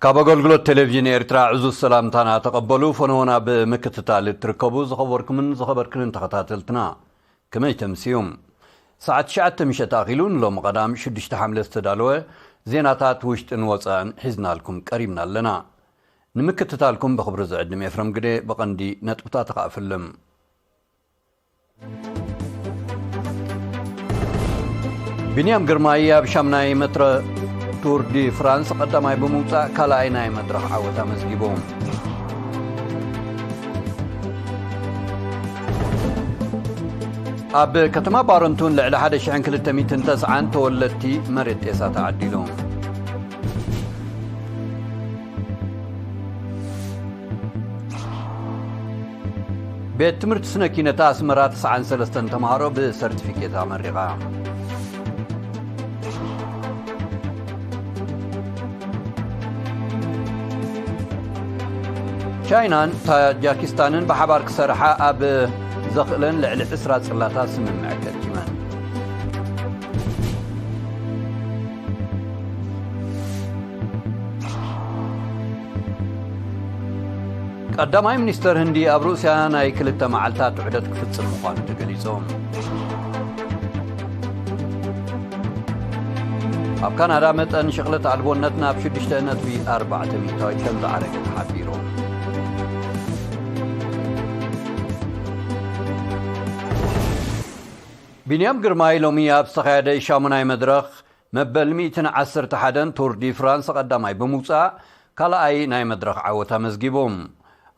ካብ ኣገልግሎት ቴሌቪዥን ኤርትራ ዕዙዝ ሰላምታና ተቐበሉ። ፈነወና ብምክትታል እትርከቡ ዝኸበርኩምን ዝኸበርክንን ተኸታተልትና፣ ከመይ ተምስዩም? ሰዓት ትሽዓተ ምሸት ኣኺሉ ንሎሚ ቀዳም ሽዱሽተ ሓምለ ዝተዳለወ ዜናታት ውሽጥን ወጻእን ሒዝናልኩም ቀሪብና ኣለና። ንምክትታልኩም ብኽብሪ ዝዕድም ኤፍረም ግደ። ብቐንዲ ነጥብታት ከኣ ፍልም። ቢንያም ግርማይ ኣብ ሻምናይ መትረ ቱር ዲ ፍራንስ ቀዳማይ ብምውጻእ ካልኣይ ናይ መድረኽ ዓወት ኣመዝጊቡ። ኣብ ከተማ ባረንቱን ልዕሊ ሓደ ሽሕን ክልተ ሚእትን ተስዓን ተወለድቲ መሬት ጤሳ ተዓዲሉ። ቤት ትምህርቲ ስነ ኪነት ኣስመራ ተስዓን ሰለስተን ተምሃሮ ብሰርቲፊኬት ኣመሪቓ። ቻይናን ታጃኪስታንን ብሓባር ክሰርሓ ኣብ ዘኽእለን ልዕሊ ዕስራ ጽላታት ስምምዕ ከቲመን። ቀዳማይ ሚኒስተር ህንዲ ኣብ ሩስያ ናይ ክልተ መዓልታት ዑደት ክፍጽም ምዃኑ ተገሊጹ። ኣብ ካናዳ መጠን ሽቕለት ኣልቦነት ናብ ሽዱሽተ ነጥቢ ኣርባዕተ ሚእታዊት ከም ዝዓረገ ተሓቢሩ። ቢንያም ግርማይ ሎሚ ኣብ ዝተኻየደ ሻሙናይ መድረኽ መበል ሚእትን ዓሰርተ ሓደን ቱር ዲ ፍራንስ ቀዳማይ ብምውጻእ ካልኣይ ናይ መድረኽ ዓወት ኣመዝጊቡ።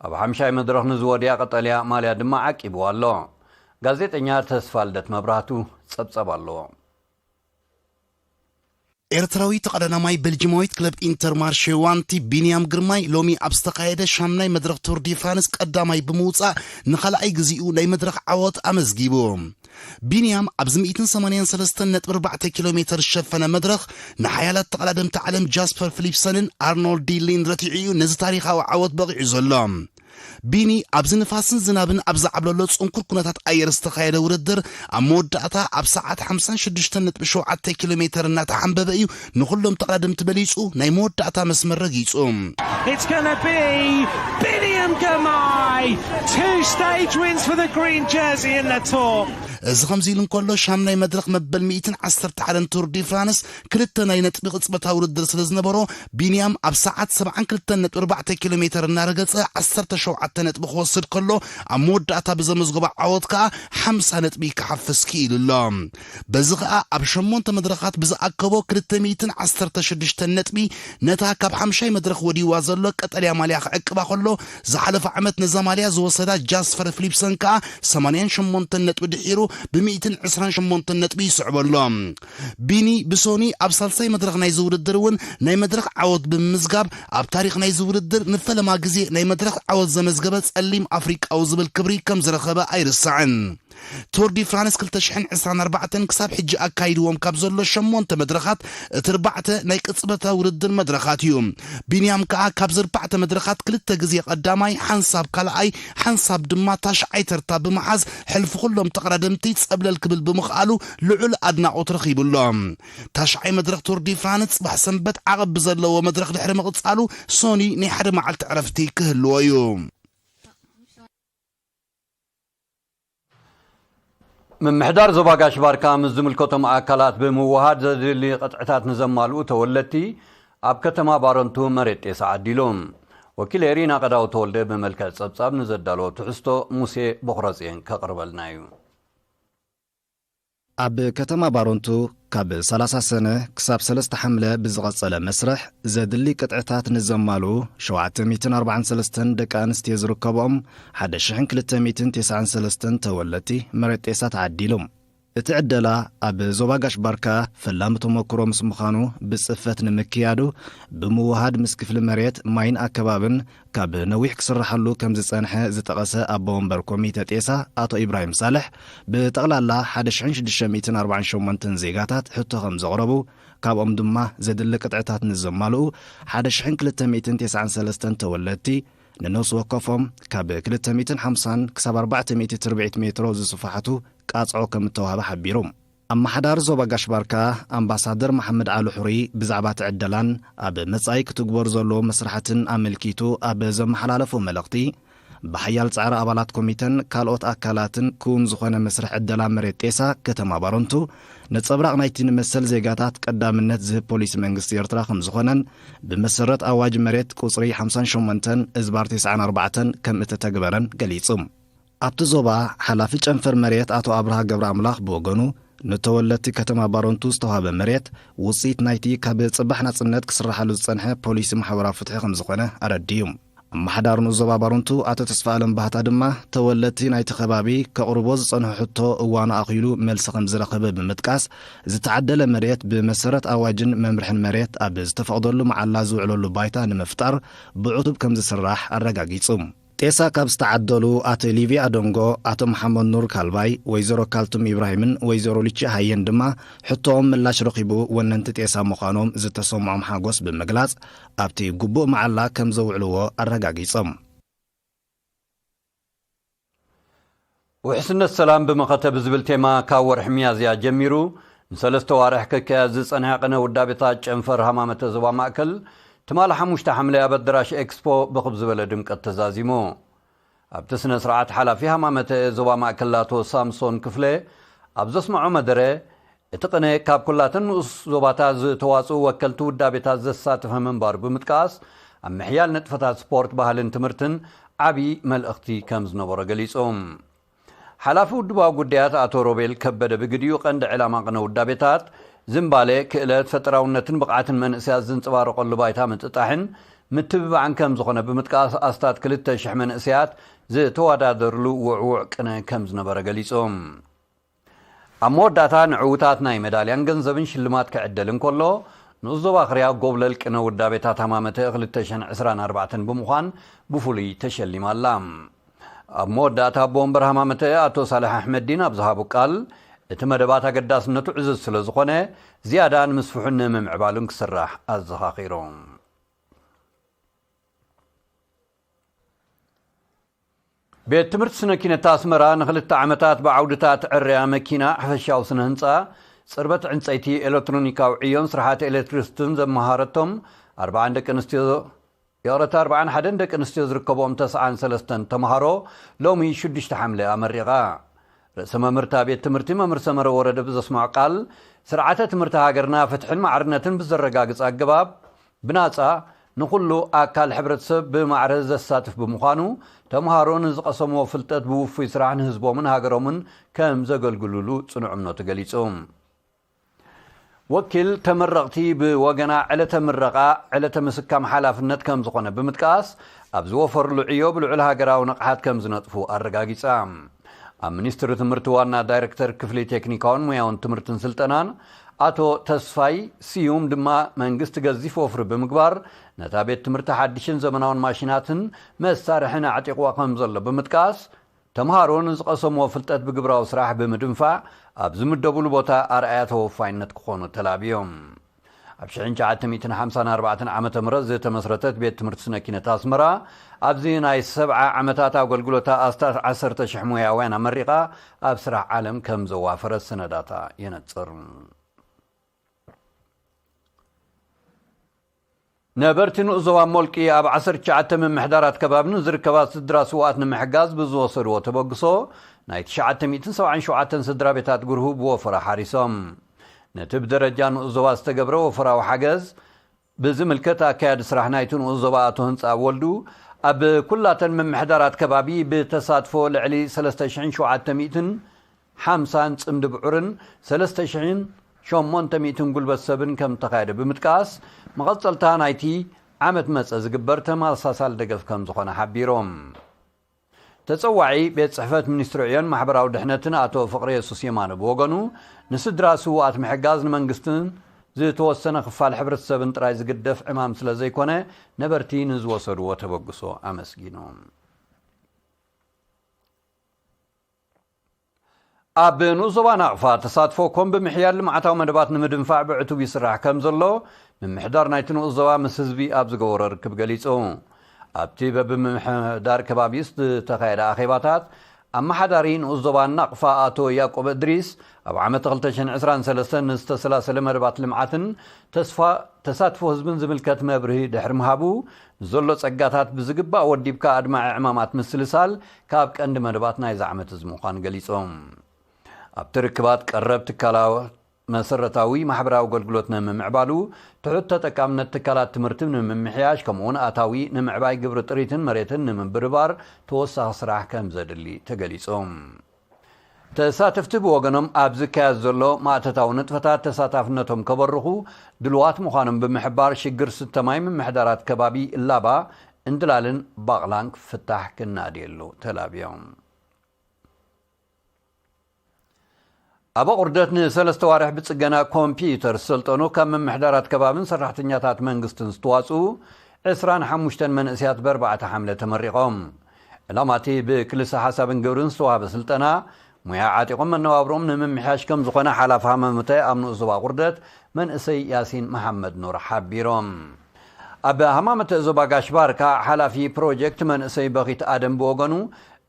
ኣብ ሓምሻይ መድረኽ ንዝወድያ ቀጠልያ ማልያ ድማ ዓቂቡ ኣሎ። ጋዜጠኛ ተስፋ ልደት መብራህቱ ጸብጸብ ኣለዎ። ኤርትራዊ ተቐዳዳማይ ቤልጂማዊት ክለብ ኢንተር ማርሼ ዋንቲ ቢንያም ግርማይ ሎሚ ኣብ ዝተኻየደ ሻምናይ መድረኽ ቱር ዲ ፍራንስ ቀዳማይ ብምውጻእ ንኻልኣይ ግዜኡ ናይ መድረኽ ዓወት ኣመዝጊቡ። ቢንያም ኣብዚ ሚእትን ሰማንያን ሰለስተን ነጥቢ ኣርባዕተ ኪሎ ሜተር ዝሸፈነ መድረኽ ንሓያላት ተቐዳደምቲ ዓለም ጃስፐር ፊሊፕሰንን ኣርኖልድ ዲ ሊን ረቲዑ እዩ ነዚ ታሪኻዊ ዓወት በቒዑ ዘሎ። ቢኒ ኣብዚ ንፋስን ዝናብን ኣብ ዝዓብለሎ ጽንኩር ኩነታት ኣየር ዝተኻየደ ውድድር ኣብ መወዳእታ ኣብ ሰዓት ሓምሳን ሽዱሽተን ነጥቢ ሸውዓተ ኪሎ ሜተር እናተሓንበበ እዩ ንኹሎም ተቐዳደምቲ በሊጹ ናይ መወዳእታ መስመር ረጊጹ። It's gonna be Biniam Girmay. Two stage wins for the green jersey in the Tour. እዚ ከምዚ ኢሉ እንከሎ ሻምናይ መድረኽ መበል ሚእትን ዓሰርተ ሓደን ቱር ዲ ፍራንስ ክልተ ናይ ነጥቢ ቅጽበታዊ ውድድር ስለ ዝነበሮ ቢንያም ኣብ ሰዓት ሰብዓን ክልተን ነጥቢ ኣርባዕተ ኪሎ ሜተር እናረገጸ ዓሰርተ ሸውዓተ ነጥቢ ክወስድ ከሎ ኣብ መወዳእታ ብዘመዝገቦ ዓወት ከኣ ሓምሳ ነጥቢ ክሓፍስ ክኢሉ ኣሎ። በዚ ከኣ ኣብ ሸሞንተ መድረኻት ብዝኣከቦ ክልተ ሚእትን ዓሰርተ ሽዱሽተን ነጥቢ ነታ ካብ ሓምሻይ መድረኽ ወዲዋ ዘሎ ቀጠልያ ማልያ ክዕቅባ ከሎ ዝሓለፈ ዓመት ነዛ ማልያ ዝወሰዳ ጃስፐር ፊሊፕሰን ከኣ ሰማንያን ሸሞንተን ነጥቢ ድሒሩ ብ ሚእትን ዕስራን ሸሞንተን ነጥቢ ይስዕቦ ኣሎ። ቢኒ ብሶኒ ኣብ ሳልሳይ መድረኽ ናይዚ ውድድር እውን ናይ መድረኽ ዓወት ብምምዝጋብ ኣብ ታሪኽ ናይዚ ውድድር ንፈለማ ግዜ ናይ መድረኽ ዓወት ዘመዝገበ ጸሊም ኣፍሪቃዊ ዝብል ክብሪ ከም ዝረኸበ ኣይርሳዕን። ቱር ዲ ፍራንስ ክልተ ሽሕን ዕስራን ኣርባዕተን ክሳብ ሕጂ ኣካይድዎም ካብ ዘሎ ሸሞንተ መድረኻት እቲ ኣርባዕተ ናይ ቅጽበታዊ ውድድር መድረኻት እዩ። ቢንያም ከኣ ካብዚ ኣርባዕተ መድረኻት ክልተ ግዜ ቀዳማይ፣ ሓንሳብ ካልኣይ፣ ሓንሳብ ድማ ታሽዓይ ተርታ ብምሓዝ ሕልፊ ኩሎም ተቐዳደምቲ ጸብለል ክብል ብምኽኣሉ ልዑል ኣድናቖት ረኺቡ ኣሎ። ታሽዓይ መድረኽ ቱር ዲ ፍራንስ ጽባሕ ሰንበት ዓቐብ ብዘለዎ መድረኽ ድሕሪ ምቕጻሉ ሶኒ ናይ ሓደ መዓልቲ ዕረፍቲ ክህልዎ እዩ። ምምሕዳር ዞባ ጋሽ ባርካ ምስ ዝምልከቶም ኣካላት ብምውሃድ ዘድሊ ቅጥዕታት ንዘማልኡ ተወለድቲ ኣብ ከተማ ባረንቱ መሬት ጤሳ ዓዲሉ። ወኪል ኤሪና ቀዳው ተወልደ ብመልክዕ ጸብጻብ ንዘዳለዎ ትሕዝቶ ሙሴ ቦኽረጽዮን ከቕርበልና እዩ። ኣብ ከተማ ባሮንቱ ካብ ሰላሳ ሰነ ክሳብ ሰለስተ ሓምለ ብዝቐጸለ መስርሕ ዘድሊ ቅጥዕታት ንዘማልኡ ሸውዓተ ሚእትን ኣርባዓን ሰለስተን ደቂ ኣንስትዮ ዝርከብኦም ሓደ ሽሕን ክልተ ሚእትን ተስዓን ሰለስተን ተወለድቲ መሬት ጤሳ ተዓዲሎም። እቲ ዕደላ ኣብ ዞባ ጋሽ ባርካ ፈላሚ ተመክሮ ምስ ምዃኑ ብጽፈት ንምክያዱ ብምውሃድ ምስ ክፍሊ መሬት ማይን ኣከባብን ካብ ነዊሕ ክስርሓሉ ከም ዝጸንሐ ዝጠቐሰ ኣቦ ወንበር ኮሚተ ጤሳ ኣቶ ኢብራሂም ሳልሕ፣ ብጠቕላላ ሓደ ሽሕን ሽዱሽተ ሚእትን ኣርባዓን ሸሞንተን ዜጋታት ሕቶ ከም ዘቕረቡ፣ ካብኦም ድማ ዘድሊ ቅጥዕታት ንዘማልኡ ሓደ ሽሕን ክልተ ሚእትን ተስዓን ሰለስተን ተወለድቲ፣ ንነፍሲ ወከፎም ካብ ክልተ ሚእትን ሓምሳን ክሳብ ኣርባዕተ ሚእቲ ትርብዒት ሜትሮ ዝስፋሕቱ ቃጽዖ ከም እተዋህበ ሓቢሩ። ኣመሓዳሪ ዞባ ጋሽ ባርካ ኣምባሳደር መሓመድ ዓሊ ሑሪ ብዛዕባ እቲ ዕደላን ኣብ መጻኢ ክትግበሩ ዘለዎ መስራሕትን ኣመልኪቱ ኣብ ዘመሓላለፎ መልእኽቲ፣ ብሓያል ጻዕሪ ኣባላት ኮሚተን ካልኦት ኣካላትን ክውን ዝኾነ መስርሕ ዕደላ መሬት ጤሳ ከተማ ባረንቱ፣ ነጸብራቕ ናይቲ ንመሰል ዜጋታት ቀዳምነት ዝህብ ፖሊሲ መንግስቲ ኤርትራ ከም ዝኾነን፣ ብመሰረት ኣዋጅ መሬት ቁጽሪ ሓምሳን ሸሞንተን እዝባር ተስዓን ኣርባዕተን ከም እተተግበረን ገሊጹ። ኣብቲ ዞባ ሓላፊ ጨንፈር መሬት ኣቶ ኣብርሃ ገብረ ኣምላኽ ብወገኑ፣ ንተወለድቲ ከተማ ባረንቱ ዝተዋህበ መሬት ውጽኢት ናይቲ ካብ ጽባሕ ናጽነት ክስራሓሉ ዝጸንሐ ፖሊሲ ማሕበራዊ ፍትሒ ከም ዝኾነ ኣረዲዩ። ኣመሓዳሪ ንኡስ ዞባ ባረንቱ ኣቶ ተስፋኣለም ባህታ ድማ፣ ተወለድቲ ናይቲ ከባቢ ከቕርቦ ዝጸንሑ ሕቶ እዋኑ ኣኺሉ መልሲ ከም ዝረኸበ ብምጥቃስ፣ ዝተዓደለ መሬት ብመሰረት ኣዋጅን መምርሕን መሬት ኣብ ዝተፈቕደሉ መዓላ ዝውዕለሉ ባይታ ንምፍጣር ብዕቱብ ከም ዝስራሕ ኣረጋጊጹ። ጤሳ ካብ ዝተዓደሉ ኣቶ ሊቪ ኣዶንጎ፣ ኣቶ መሓመድ ኑር ካልባይ፣ ወይዘሮ ካልቱም ኢብራሂምን ወይዘሮ ሊቺ ሃየን ድማ ሕቶኦም ምላሽ ረኺቡ ወነንቲ ጤሳ ምዃኖም ዝተሰምዖም ሓጎስ ብምግላጽ፣ ኣብቲ ግቡእ መዓላ ከም ዘውዕልዎ ኣረጋጊጾም። ውሕስነት ሰላም ብመኸተ ብዝብል ቴማ ካብ ወርሒ ሚያዝያ ጀሚሩ ንሰለስተ ዋርሕ ክካየድ ዝጸንሐ ቅነ ውዳቤታት ጨንፈር ሃማመተ ዞባ ማእከል ትማሊ ሓሙሽተ ሓምለ ኣብ ኣዳራሽ ኤክስፖ ብኽብ ዝበለ ድምቀት ተዛዚሙ። ኣብቲ ስነ ስርዓት ሓላፊ ሃማመተ ዞባ ማእከል ኣቶ ሳምሶን ክፍለ ኣብ ዘስምዖ መደረ፣ እቲ ቅነ ካብ ኩላተን ንኡስ ዞባታት ዝተዋጽኡ ወከልቲ ውዳቤታት ዘሳተፈ ምንባሩ ብምጥቃስ፣ ኣብ ምሕያል ንጥፈታት ስፖርት፣ ባህልን ትምህርትን ዓቢ መልእኽቲ ከም ዝነበሮ ገሊጹ። ሓላፊ ውድባዊ ጉዳያት ኣቶ ሮቤል ከበደ ብግዲኡ፣ ቀንዲ ዕላማ ቅነ ውዳቤታት ዝንባሌ፣ ክእለት፣ ፈጠራውነትን ብቕዓትን መንእሰያት ዝንጽባረቐሉ ባይታ ምጥጣሕን ምትብባዕን ከም ዝኾነ ብምጥቃስ፣ ኣስታት ክልተ ሽሕ መንእሰያት ዝተወዳደርሉ ውዕዉዕ ቅነ ከም ዝነበረ ገሊጹ። ኣብ መወዳእታ ንዕዉታት ናይ መዳልያን ገንዘብን ሽልማት ክዕደል እንከሎ፣ ንኡስ ዞባ ክርያ ጎብለል ቅነ ውዳቤታት ሃማመተ ክልተ ሽሕን ዕስራን ኣርባዕተን ብምዃን ብፍሉይ ተሸሊማ ኣላ። ኣብ መወዳእታ ኣቦ ወንበር ሃማመተ ኣቶ ሳልሕ ኣሕመዲን ኣብ ዝሃቡ ቃል፣ እቲ መደባት ኣገዳስነቱ ዕዙዝ ስለ ዝኾነ፣ ዝያዳ ንምስፍሑን ንምምዕባሉን ክስራሕ ኣዘኻኺሩ። ቤት ትምህርቲ ስነ ኪነት ኣስመራ ንኽልተ ዓመታት ብዓውድታት ዕርያ መኪና፣ ሓፈሻዊ ስነ ህንጻ፣ ጽርበት ዕንጸይቲ፣ ኤሌክትሮኒካዊ ዕዮን ስርሓት ኤሌክትሪስትን ዘመሃረቶም ኣርባዓን ደቂ ኣንስትዮ፣ ይቕረታ፣ ኣርባዓን ሓደን ደቂ ኣንስትዮ ዝርከብኦም ተስዓን ሰለስተን ተምሃሮ ሎሚ ሽዱሽተ ሓምለ ኣመሪቓ። ርእሰ መምህርታ ቤት ትምህርቲ መምህር ሰመረ ወረደ ብዘስምዖ ቃል፣ ስርዓተ ትምህርቲ ሃገርና ፍትሕን ማዕርነትን ብዘረጋግጽ ኣገባብ ብናጻ ንኹሉ ኣካል ሕብረተሰብ ብማዕረ ዘሳትፍ ብምዃኑ፣ ተምሃሮ ንዝቐሰምዎ ፍልጠት ብውፉይ ስራሕ ንህዝቦምን ሃገሮምን ከም ዘገልግሉሉ ጽኑዕ እምነቱ ገሊጹ። ወኪል ተመረቕቲ ብወገና፣ ዕለተ ምረቓ ዕለተ ምስካም ሓላፍነት ከም ዝኾነ ብምጥቃስ፣ ኣብ ዝወፈርሉ ዕዮ ብልዑል ሃገራዊ ንቕሓት ከም ዝነጥፉ ኣረጋጊጻ። ኣብ ሚኒስትሪ ትምህርቲ ዋና ዳይሬክተር ክፍሊ ቴክኒካውን ሞያውን ትምህርትን ስልጠናን ኣቶ ተስፋይ ስዩም ድማ፣ መንግስቲ ገዚፍ ወፍሪ ብምግባር ነታ ቤት ትምህርቲ ሓድሽን ዘመናውን ማሽናትን መሳርሕን ኣዕጢቕዋ ከም ዘሎ ብምጥቃስ፣ ተምሃሮ ንዝቐሰምዎ ፍልጠት ብግብራዊ ስራሕ ብምድንፋዕ ኣብ ዝምደቡሉ ቦታ ኣርኣያ ተወፋይነት ክኾኑ ተላብዮም። ኣብ ሽሕን ትሽዓተ ሚእትን ሓምሳን ኣርባዕተን ዓመተ ምህረት ዝተመስረተት ቤት ትምህርቲ ስነ ኪነት ኣስመራ፣ ኣብዚ ናይ ሰብዓ ዓመታት ኣገልግሎታ ኣስታት ዓሰርተ ሽሕ ሞያውያን ኣመሪቓ ኣብ ስራሕ ዓለም ከም ዘዋፈረት ሰነዳታ የነጽር። ነበርቲ ንኡስ ዞባ ሞልቂ ኣብ ዓሰርተ ትሽዓተ ምምሕዳራት ከባቢ ንዝርከባ ስድራ ስውኣት ንምሕጋዝ ብዝወሰድዎ ተበግሶ፣ ናይ ትሽዓተ ሚእትን ሰብዓን ሸውዓተን ስድራ ቤታት ግርሁ ብወፈራ ሓሪሶም። ነቲ ብደረጃ ንኡስ ዞባ ዝተገብረ ወፈራዊ ሓገዝ ብዝምልከት፣ ኣካያዲ ስራሕ ናይቲ ንኡስ ዞባ ኣቶ ህንጻ ወልዱ፣ ኣብ ኩላተን ምምሕዳራት ከባቢ ብተሳትፎ ልዕሊ ሰለስተ ሽሕን ሸውዓተ ሚእትን ሓምሳን ጽምዲ ብዑርን ሰለስተ ሽሕን ሸሞንተ ሚእትን ጉልበት ሰብን ከም እተኻየደ ብምጥቃስ፣ መቐጸልታ ናይቲ ዓመት መጸ ዝግበር ተመሳሳሊ ደገፍ ከም ዝኾነ ሓቢሮም። ተጸዋዒ ቤት ጽሕፈት ሚኒስትሪ ዕዮን ማሕበራዊ ድሕነትን ኣቶ ፍቕረ የሱስ የማነ ብወገኑ፣ ንስድራ ስውኣት ምሕጋዝ ንመንግስትን ዝተወሰነ ክፋል ሕብረተሰብን ጥራይ ዝግደፍ ዕማም ስለ ዘይኮነ፣ ነበርቲ ንዝወሰድዎ ተበግሶ ኣመስጊኑ። ኣብ ንኡስ ዞባ ናቕፋ ተሳትፎ ኮም ብምሕያል ልምዓታዊ መደባት ንምድንፋዕ ብዕቱብ ይስራሕ ከም ዘሎ ምምሕዳር ናይቲ ንኡስ ዞባ ምስ ህዝቢ ኣብ ዝገበሮ ርክብ ገሊጹ። ኣብቲ በብምምሕዳር ከባቢ ዝተኻየደ ኣኼባታት፣ ኣመሓዳሪ ንኡስ ዞባ ናቕፋ ኣቶ ያዕቆብ እድሪስ፣ ኣብ ዓመት ክልተ ሽሕን ዕስራን ሰለስተን ንዝተሰላሰለ መደባት ልምዓትን ተስፋ ተሳትፎ ህዝብን ዝምልከት መብርሂ ድሕሪ ምሃቡ፣ ንዘሎ ጸጋታት ብዝግባእ ወዲብካ ኣድማዒ ዕማማት ምስልሳል ካብ ቀንዲ መደባት ናይዚ ዓመት እዚ ምዃኑ ገሊጾም። ኣብቲ ርክባት ቀረብ ትካላዊ መሰረታዊ ማሕበራዊ ኣገልግሎት ንምምዕባሉ፣ ትሑት ተጠቃምነት ትካላት ትምህርቲ ንምምሕያሽ፣ ከምኡውን ኣታዊ ንምዕባይ ግብሪ ጥሪትን መሬትን ንምብርባር ተወሳኺ ስራሕ ከም ዘድሊ ተገሊጾም። ተሳተፍቲ ብወገኖም ኣብ ዝካየድ ዘሎ ማእተታዊ ንጥፈታት ተሳታፍነቶም ከበርኹ ድልዋት ምዃኖም ብምሕባር፣ ሽግር ስተ ማይ ምምሕዳራት ከባቢ ላባ፣ እንድላልን ባቕላን ክፍታሕ ክናድየሉ ተላብዮም። ኣብ ኣቑርደት ንሰለስተ ዋርሕ ብጽገና ኮምፒዩተር ዝሰልጠኑ ካብ ምምሕዳራት ከባብን ሰራሕተኛታት መንግስትን ዝተዋጽኡ ዕስራን ሓሙሽተን መንእሰያት ብኣርባዕተ ሓምለ ተመሪቖም። ዕላማ እቲ ብክልሰ ሓሳብን ግብርን ዝተዋህበ ስልጠና፣ ሙያ ዓጢቖም መነባብሮም ንምምሕያሽ ከም ዝኾነ ሓላፊ ሃማመተ ኣብ ንኡስ ዞባ ኣቑርደት መንእሰይ ያሲን መሓመድ ኑር ሓቢሮም። ኣብ ሃማመተ ዞባ ጋሽ ባርካ ሓላፊ ፕሮጀክት መንእሰይ በኺት ኣደም ብወገኑ፣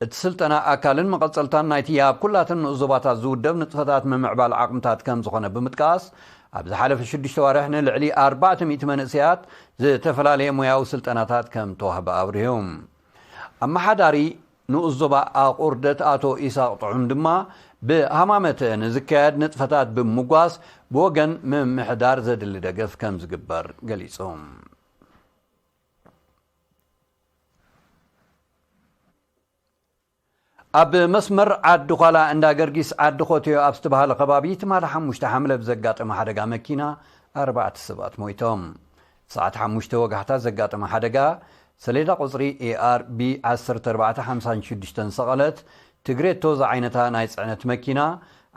እቲ ስልጠና ኣካልን መቐጸልታን ናይቲ ኣብ ኩላተን ንኡስ ዞባታት ዝውደብ ንጥፈታት ምምዕባል ዓቕምታት ከም ዝኾነ ብምጥቃስ፣ ኣብ ዝሓለፈ ሽዱሽተ ዋርሕ ንልዕሊ ኣርባዕተ ሚእቲ መንእሰያት ዝተፈላለየ ሞያዊ ስልጠናታት ከም ተዋህበ ኣብሪሁ። ኣመሓዳሪ ንኡስ ዞባ ኣቑርደት ኣቶ ኢሳቕ ጥዑም ድማ፣ ብሃማመተ ንዝካየድ ንጥፈታት ብምጓስ፣ ብወገን ምምሕዳር ዘድሊ ደገፍ ከም ዝግበር ገሊጹ። ኣብ መስመር ዓዲ ዃላ እንዳ ገርጊስ ዓዲ ኾትዮ ኣብ ዝተባህለ ከባቢ ትማሊ ሓሙሽተ ሓምለ ብዘጋጠመ ሓደጋ መኪና ኣርባዕተ ሰባት ሞይቶም። ሰዓት ሓሙሽተ ወጋሕታ ዘጋጠመ ሓደጋ፣ ሰሌዳ ቁጽሪ ኤኣር ቢ ዓሰርተ ኣርባዕተ ሓምሳን ሽዱሽተን ሰቐለት ትግሬቶ ዝዓይነታ ናይ ጽዕነት መኪና፣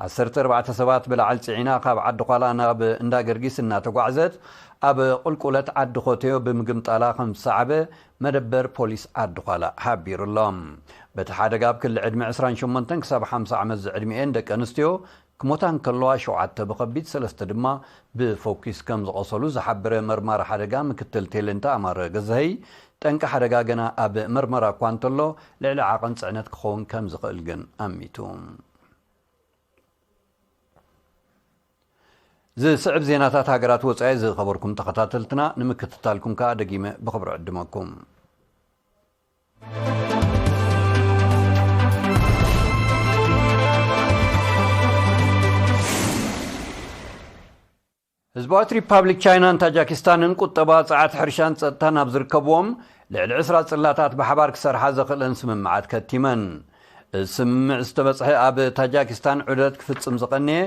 ዓሰርተ ኣርባዕተ ሰባት ብላዕሊ ጽዒና ካብ ዓዲ ዃላ ናብ እንዳ ገርጊስ እናተጓዕዘት፣ ኣብ ቁልቁለት ዓዲ ኾተዮ ብምግምጣላ ከም ዝሰዓበ መደበር ፖሊስ ዓዲ ዃላ ሓቢሩ ኣሎ። በቲ ሓደጋ ኣብ ክሊ ዕድመ ዕስራን ሸሞንተን ክሳብ ሓምሳ ዓመት ዝዕድሚኤን ደቂ ኣንስትዮ ክሞታ እንከለዋ፣ ሸውዓተ ብኸቢድ፣ ሰለስተ ድማ ብፎኪስ ከም ዝቖሰሉ ዝሓበረ መርማሪ ሓደጋ ምክትል ቴሌንታ ኣማረ ገዛሀይ፣ ጠንቂ ሓደጋ ገና ኣብ መርመራ እኳ እንተሎ፣ ልዕሊ ዓቐን ጽዕነት ክኸውን ከም ዝኽእል ግን ኣሚቱ። ዝስዕብ ዜናታት ሃገራት ወጻኢ ዝኸበርኩም ተኸታተልትና ንምክትታልኩም ከኣ ደጊመ ብኽብሪ ዕድመኩም። ህዝባዊት ሪፓብሊክ ቻይናን ታጃኪስታንን ቁጠባ፣ ጸዓት፣ ሕርሻን ጸጥታን ኣብ ዝርከብዎም ልዕሊ ዕስራ ጽላታት ብሓባር ክሰርሓ ዘኽእለን ስምምዓት ከቲመን። እዚ ስምምዕ ዝተበጽሐ ኣብ ታጃኪስታን ዑደት ክፍጽም ዝቐነየ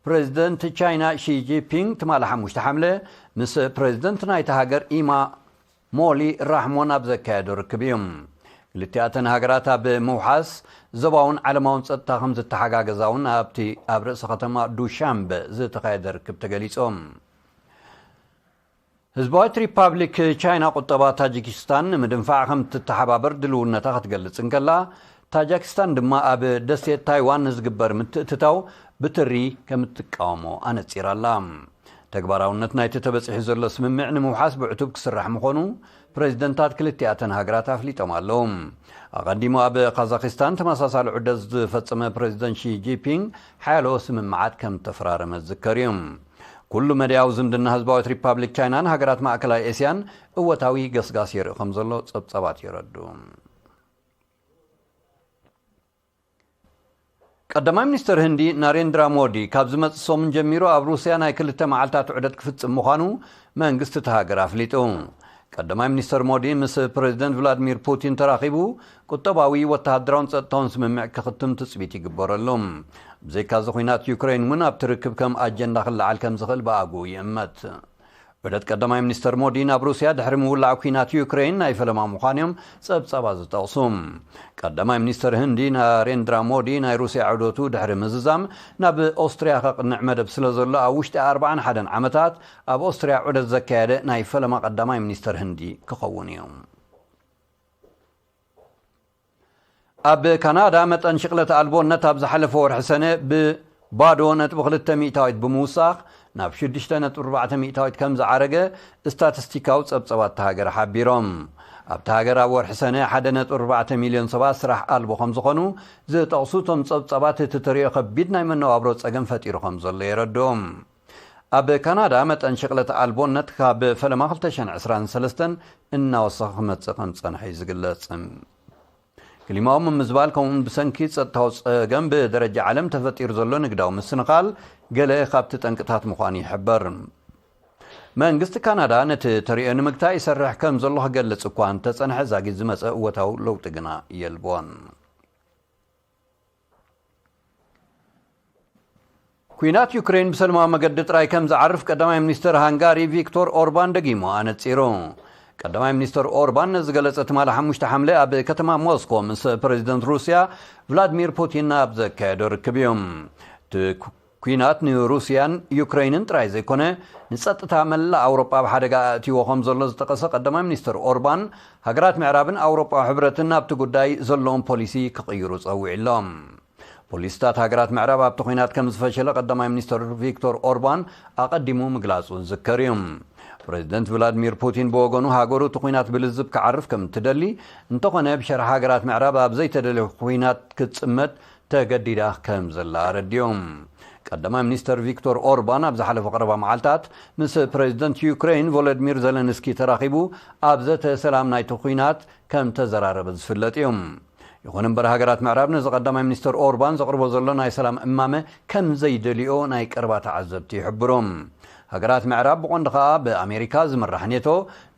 ፕሬዚደንት ቻይና ሺ ጂንፒንግ ትማሊ ሓሙሽተ ሓምለ ምስ ፕሬዚደንት ናይቲ ሃገር ኢማ ሞሊ ራሕሞን ኣብ ዘካየዶ ርክብ እዩ። ክልቲኣተን ሃገራት ኣብ ምውሓስ ዞባውን ዓለማውን ጸጥታ ከም ዝተሓጋገዛ እውን ኣብቲ ኣብ ርእሲ ከተማ ዱሻንበ ዝተኻየደ ርክብ ተገሊጾም። ህዝባዊት ሪፓብሊክ ቻይና ቁጠባ ታጂኪስታን ንምድንፋዕ ከም እትተሓባበር ድልውነታ ክትገልጽ እንከላ፣ ታጃኪስታን ድማ ኣብ ደሴት ታይዋን ንዝግበር ምትእትታው ብትሪ ከም እትቃወሞ ኣነጺራ ኣላ። ተግባራውነት ናይቲ ተበጺሑ ዘሎ ስምምዕ ንምውሓስ ብዕቱብ ክስራሕ ምዃኑ ፕሬዚደንታት ክልቲኣተን ሃገራት ኣፍሊጦም ኣለዉ። ኣቐዲሙ ኣብ ካዛኪስታን ተመሳሳሊ ዑደት ዝፈጸመ ፕሬዚደንት ሺ ጂንፒንግ ሓያሎ ስምምዓት ከም ተፈራረመ ዝዝከር እዩ። ኩሉ መዳያዊ ዝምድና ህዝባዊት ሪፓብሊክ ቻይናን ሃገራት ማእከላይ ኤስያን እወታዊ ገስጋስ የርኢ ከም ዘሎ ጸብጻባት የረድኡ። ቀዳማይ ሚኒስትር ህንዲ ናሬንድራ ሞዲ ካብ ዝመጽእ ሰሙን ጀሚሩ ኣብ ሩስያ ናይ ክልተ መዓልታት ዑደት ክፍጽም ምዃኑ መንግስቲ እታ ሃገር ኣፍሊጡ። ቀዳማይ ሚኒስትር ሞዲ ምስ ፕሬዚደንት ቭላድሚር ፑቲን ተራኺቡ ቁጠባዊ፣ ወተሃደራውን ጸጥታውን ስምምዕ ክኽትም ትጽቢት ይግበረሉ። ብዘይካዚ፣ ኲናት ዩክሬን እውን ኣብቲ ርክብ ከም ኣጀንዳ ክለዓል ከም ዝኽእል ብኣግኡ ይእመት። ዑደት ቀዳማይ ሚኒስተር ሞዲ ናብ ሩስያ ድሕሪ ምውላዕ ኲናት ዩክሬን ናይ ፈለማ ምዃኑ እዮም ጸብጻባት ዝጠቕሱ። ቀዳማይ ሚኒስተር ህንዲ ናሬንድራ ሞዲ ናይ ሩስያ ዑደቱ ድሕሪ ምዝዛም ናብ ኦስትርያ ከቕንዕ መደብ ስለ ዘሎ፣ ኣብ ውሽጢ ኣርባዓን ሓደን ዓመታት ኣብ ኦስትርያ ዑደት ዘካየደ ናይ ፈለማ ቀዳማይ ሚኒስተር ህንዲ ክኸውን እዩ። ኣብ ካናዳ መጠን ሽቕለት ኣልቦነት ኣብ ዝሓለፈ ወርሒ ሰነ ብባዶ ነጥቢ ክልተ ሚእታዊት ብምውሳኽ ናብ ሽዱሽተ ነጥቢ ኣርባዕተ ሚእታዊት ከም ዝዓረገ ስታቲስቲካዊ ጸብጸባት እታ ሃገር ሓቢሮም። ኣብቲ ሃገር ኣብ ወርሒ ሰነ ሓደ ነጥቢ ኣርባዕተ ሚልዮን ሰባት ስራሕ ኣልቦ ከም ዝኾኑ ዝጠቕሱ እቶም ጸብጻባት፣ እቲ ተርእዮ ከቢድ ናይ መነባብሮ ጸገም ፈጢሩ ከም ዘሎ የረድኡ። ኣብ ካናዳ መጠን ሽቕለት ኣልቦነት ካብ ፈለማ ክልተ ሽሕን ዕስራን ሰለስተን እናወሰኸ ክመጽእ ከም ዝጸንሐ እዩ ዝግለጽ። ክሊማዊ ምምዝባል ከምኡውን ብሰንኪ ጸጥታዊ ጸገም ብደረጃ ዓለም ተፈጢሩ ዘሎ ንግዳዊ ምስንኻል ገለ ካብቲ ጠንቅታት ምዃኑ ይሕበር። መንግስቲ ካናዳ ነቲ ተርእዮ ንምግታእ ይሰርሕ ከም ዘሎ ክገልጽ እኳ እንተጸንሐ፣ ዛጊት ዝመጸ እወታዊ ለውጢ ግና የልቦን። ኲናት ዩክሬን ብሰላማዊ መገዲ ጥራይ ከም ዝዓርፍ ቀዳማይ ሚኒስተር ሃንጋሪ ቪክቶር ኦርባን ደጊሙ ኣነጺሩ። ቀዳማይ ሚኒስተር ኦርባን ነዚ ዝገለጸ ትማሊ ሓሙሽተ ሓምለ ኣብ ከተማ ሞስኮ ምስ ፕረዚደንት ሩስያ ቭላድሚር ፑቲን ኣብ ዘካየዶ ርክብ እዩ። እቲ ኩ-፣ ኲናት ንሩስያን ዩክሬንን ጥራይ ዘይኮነ፣ ንጸጥታ መላእ ኣውሮጳ ኣብ ሓደጋ ኣእትይዎ ከም ዘሎ ዝጠቐሰ ቀዳማይ ሚኒስተር ኦርባን፣ ሃገራት ምዕራብን ኣውሮጳዊ ሕብረትን ናብቲ ጉዳይ ዘለዎም ፖሊሲ ክቕይሩ ጸዊዑ ኣሎ። ፖሊስታት ሃገራት ምዕራብ ኣብቲ ኲናት ከም ዝፈሸለ ቀዳማይ ሚኒስተር ቪክቶር ኦርባን ኣቐዲሙ ምግላጹ ዝዝከር እዩ። ፕረዚደንት ቭላድሚር ፑቲን ብወገኑ፣ ሃገሩ እቲ ኲናት ብልዝብ ክዓርፍ ከም እትደሊ፣ እንተኾነ ብሸርሒ ሃገራት ምዕራብ ኣብ ዘይተደልየ ኲናት ክትጽመድ ተገዲዳ ከም ዘላ ኣረዲኡ። ቀዳማይ ሚኒስተር ቪክቶር ኦርባን ኣብ ዝሓለፈ ቀረባ መዓልታት ምስ ፕረዚደንት ዩክሬን ቮሎዲሚር ዘለንስኪ ተራኺቡ ኣብ ዘተ ሰላም ናይቲ ኲናት ከም ተዘራረበ ዝፍለጥ እዩ። ይኹን እምበር፣ ሃገራት ምዕራብ ነዚ ቀዳማይ ሚኒስተር ኦርባን ዘቕርቦ ዘሎ ናይ ሰላም እማመ ከም ዘይደልዮ ናይ ቀረባ ተዓዘብቲ ይሕብሩ። ሃገራት ምዕራብ፣ ብቐንዱ ኸኣ ብኣሜሪካ ዝምራሕ ኔቶ፣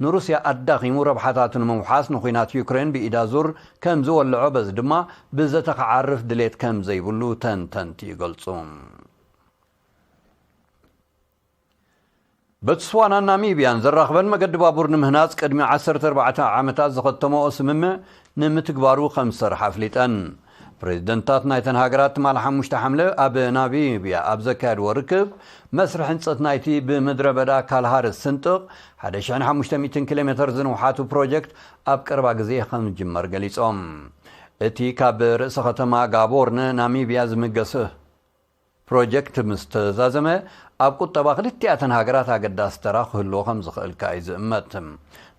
ንሩስያ ኣዳኺሙ ረብሓታቱ ንምውሓስ ንኹናት ዩክሬን ብኢዳ ዙር ከም ዝወልዖ፣ በዚ ድማ ብዘተ ክዓርፍ ድሌት ከም ዘይብሉ ተንተንቲ ይገልጹ። ቦትስዋናን ናሚብያን ዘራኽበን መገዲ ባቡር ንምህናጽ ቅድሚ ዓሰርተ ኣርባዕተ ዓመታት ዝኸተመኦ ስምምዕ ንምትግባሩ ከም ዝሰርሓ ኣፍሊጠን። ፕሬዚደንታት ናይተን ሃገራት ትማሊ ሓሙሽተ ሓምለ ኣብ ናሚብያ ኣብ ዘካየድዎ ርክብ፣ መስርሕ ህንጸት ናይቲ ብምድረ በዳ ካልሃሪ ዝስንጥቕ ሓደ ሽሕን ሓሙሽተ ሚእትን ኪሎ ሜተር ዝንውሓቱ ፕሮጀክት ኣብ ቀረባ ግዜ ከም ዝጅመር ገሊጾም። እቲ ካብ ርእሰ ከተማ ጋቦርነ ናሚብያ ዝምገስ ፕሮጀክት ምስ ተዛዘመ፣ ኣብ ቁጠባ ክልቲኣተን ሃገራት ኣገዳሲ ተራ ክህልዎ ከም ዝኽእል ከኣ እዩ ዝእመት።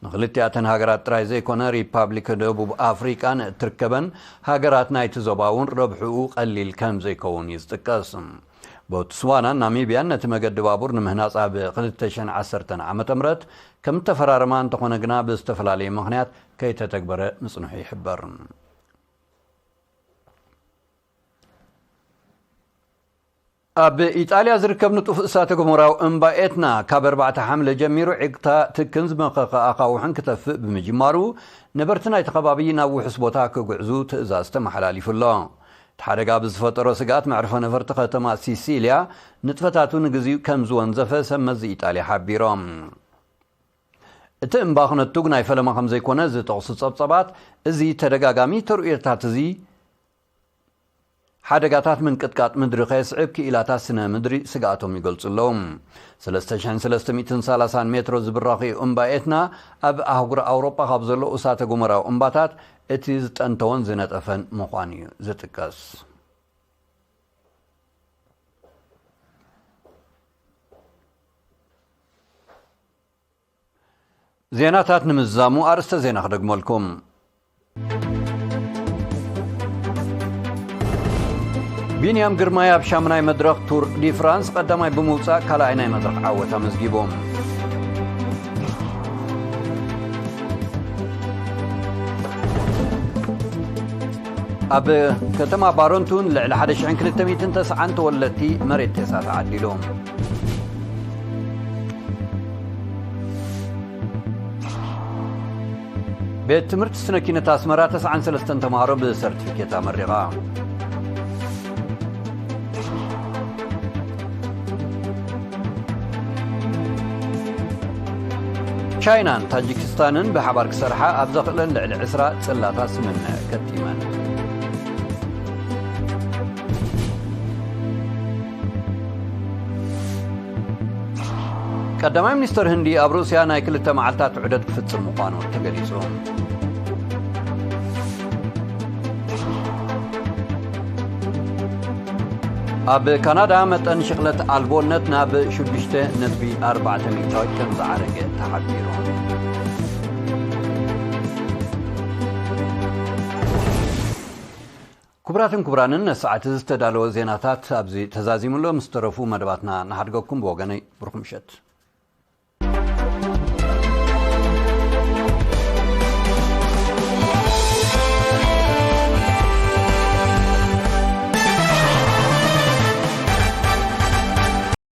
ንክልቲኣተን ሃገራት ጥራይ ዘይኮነ፣ ሪፓብሊክ ደቡብ ኣፍሪቃ ንእትርከበን ሃገራት ናይቲ ዞባ እውን ረብሕኡ ቀሊል ከም ዘይከውን እዩ ዝጥቀስ። ቦትስዋናን ናሚብያን ነቲ መገዲ ባቡር ንምህናጽ ኣብ ክልተ ሽሕን ዓሰርተን ዓመተ ምህረት ከም እተፈራረማ እንተኾነ ግና፣ ብዝተፈላለየ ምኽንያት ከይተተግበረ ምጽንሑ ይሕበር። ኣብ ኢጣልያ ዝርከብ ንጡፍ እሳተ ገሞራዊ እምባ ኤትና ካብ ኣርባዕተ ሓምለ ጀሚሩ ዒቕታ ትክን ዝመኸኸ ኣኻውሕን ክተፍእ ብምጅማሩ፣ ነበርቲ ናይቲ ከባቢ ናብ ውሑስ ቦታ ክጉዕዙ ትእዛዝ ተመሓላሊፉ ኣሎ። እቲ ሓደጋ ብዝፈጠሮ ስግኣት፣ መዕርፎ ነፈርቲ ከተማ ሲሲልያ ንጥፈታቱ ንግዚኡ ከም ዝወንዘፈ ሰብ መዚ ኢጣልያ ሓቢሮም። እቲ እምባ ክነቱግ ናይ ፈለማ ከም ዘይኮነ ዝጠቕሱ ጸብጻባት፣ እዚ ተደጋጋሚ ተርእዮታት እዚ ሓደጋታት ምንቅጥቃጥ ምድሪ ከየስዕብ ክኢላታት ስነ ምድሪ ስግኣቶም ይገልጹ ኣለዉ። ሰለስተ ሽሕን ሰለስተ ሚእትን ሰላሳን ሜትሮ ዝብራኽ'ዩ እምባ ኤትና፣ ኣብ ኣህጉር ኣውሮጳ ካብ ዘለዉ እሳተ ጎመራዊ እምባታት እቲ ዝጠንተወን ዝነጠፈን ምዃኑ እዩ ዝጥቀስ። ዜናታት ንምዝዛሙ ኣርእስተ ዜና ክደግመልኩም። ቢንያም ግርማይ ኣብ ሻምናይ መድረኽ ቱር ዲ ፍራንስ ቀዳማይ ብምውጻእ ካልኣይ ናይ መድረኽ ዓወት ኣመዝጊቡ። ኣብ ከተማ ባሮንቱን ልዕሊ ሓደ ሽሕን ክልተ ሚእትን ተስዓን ተወለድቲ መሬት ቴሳ ተዓዲሉ። ቤት ትምህርቲ ስነ ኪነት ኣስመራ ተስዓን ሰለስተን ተምሃሮ ብሰርቲፊኬት ኣመሪቓ። ቻይናን ታጂኪስታንን ብሓባር ክሰርሓ ኣብ ዘኽእለን ልዕሊ ዕስራ ጽላታት ስምምዕ ከቲመን። ቀዳማይ ሚኒስተር ህንዲ ኣብ ሩስያ ናይ ክልተ መዓልታት ዑደት ክፍጽም ምዃኑ ተገሊጹ። ኣብ ካናዳ መጠን ሽቕለት ኣልቦነት ናብ ሽዱሽተ ነጥቢ ኣርባዕተ ሚእታዊት ከም ዝዓረገ ተሓቢሩ። ክቡራትን ክቡራንን፣ ነሰዓት ዝተዳለወ ዜናታት ኣብዚ ተዛዚሙ ኣሎ። ምስ ተረፉ መደባትና ንሓድገኩም። ብወገነይ ብሩኽ ምሸት።